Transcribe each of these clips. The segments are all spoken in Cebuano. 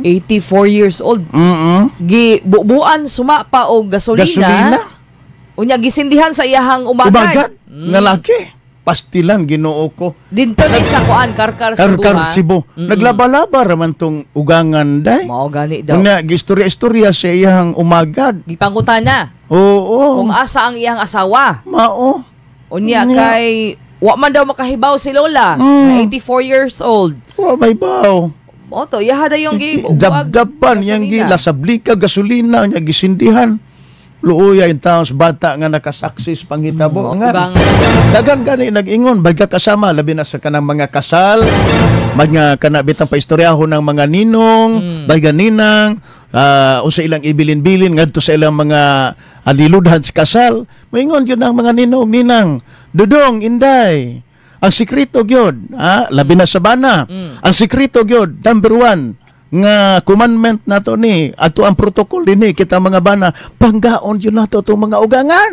84 years old. Gi bubuan suma pa og gasolina. Gasolina? Unya gisindihan sa iyahang umagad. Umagad nga laki. Pastilan, Ginoo ko. Dinto na sa kuan, Karkar, Cebu. Karkar Ha? Cebu. Naglaba-laba raman tong ugangan, day. Mao gani daw. Unya gistorya-istorya sa iyang umagad. Gipangutana kung asa ang iyang asawa. Mao. Unya Unya. kay wa man daw makahibaw si Lola, na 84 years old. Wa may baw. Mao to, iyaha dayong gi Dabdaban yang gi lasablika gasolina, nya gisindihan. Luoya in taon sa bata nga nakasaksis panghitabo. Nga. Ugangan. Dagan gani nag-ingon bagka kasama, labi na sa kanang mga kasal, mga kana bitang paistoryahon ng mga ninong, bagga ninang, unsa ilang ibilin-bilin ngadto sa ilang mga adiludhan sa kasal. Moingon gyud ang mga ninong, ninang, "Dudong, inday. Ang sikreto gyud, ha, labi na sa bana. Ang sikreto gyud, number one nga commandment nato ni ato, ang protocol dinhi kita mga bana, panggaon gyud nato itong mga ugangan."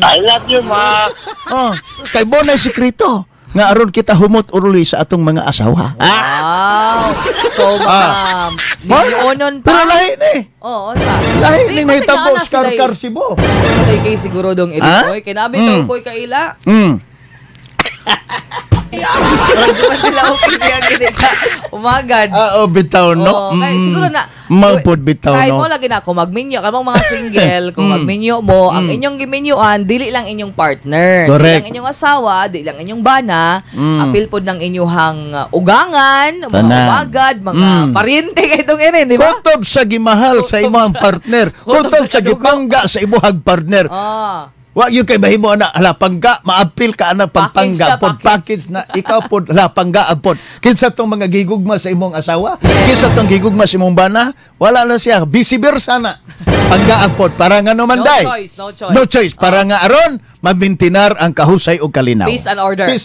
I love you, Ma. Oh, kay mo na sikreto nga aron kita humot uruli sa atong mga asawa. Wow. So mga milyonon pa. Pero lahi ni. Oo, unsa? Lahi Di, ni basta nahitabo naa sa Karkar Cebu. Sila'y kay siguro dong Ha? Elitoy. Kay nabi to ko'y kaila. Di ba sila okay siya gini ka umagad? Ah, oh, bitaw no. Oo, kay siguro na Mao pod bitaw Kay no. mo lagi na kung magminyo kamong mga single, kung magminyo mo, ang inyong giminyuan dili lang inyong partner, dili lang inyong asawa, dili lang inyong bana, apil pod ng inyong ugangan, mga Tanan. umagad, mga paryente kay itong ini, di ba? Kutob sa gimahal sa Kutob imong partner, kutob kutob sa sa kadugo. gipangga sa imong partner. Wa gyud kay mahimo ana, hala, pangga, maapil ka ana pagpangga Package na, pod package. Package na ikaw pod, hala, pangga pod. Kinsa tong mga gigugma sa imong asawa? Kinsa tong gigugma sa imong bana? Wala na siya, vice versa na. Pangga pod para nga no man No day. choice, no choice. No choice para nga aron mamintinar ang kahusay ug kalinaw. Peace and order. Peace.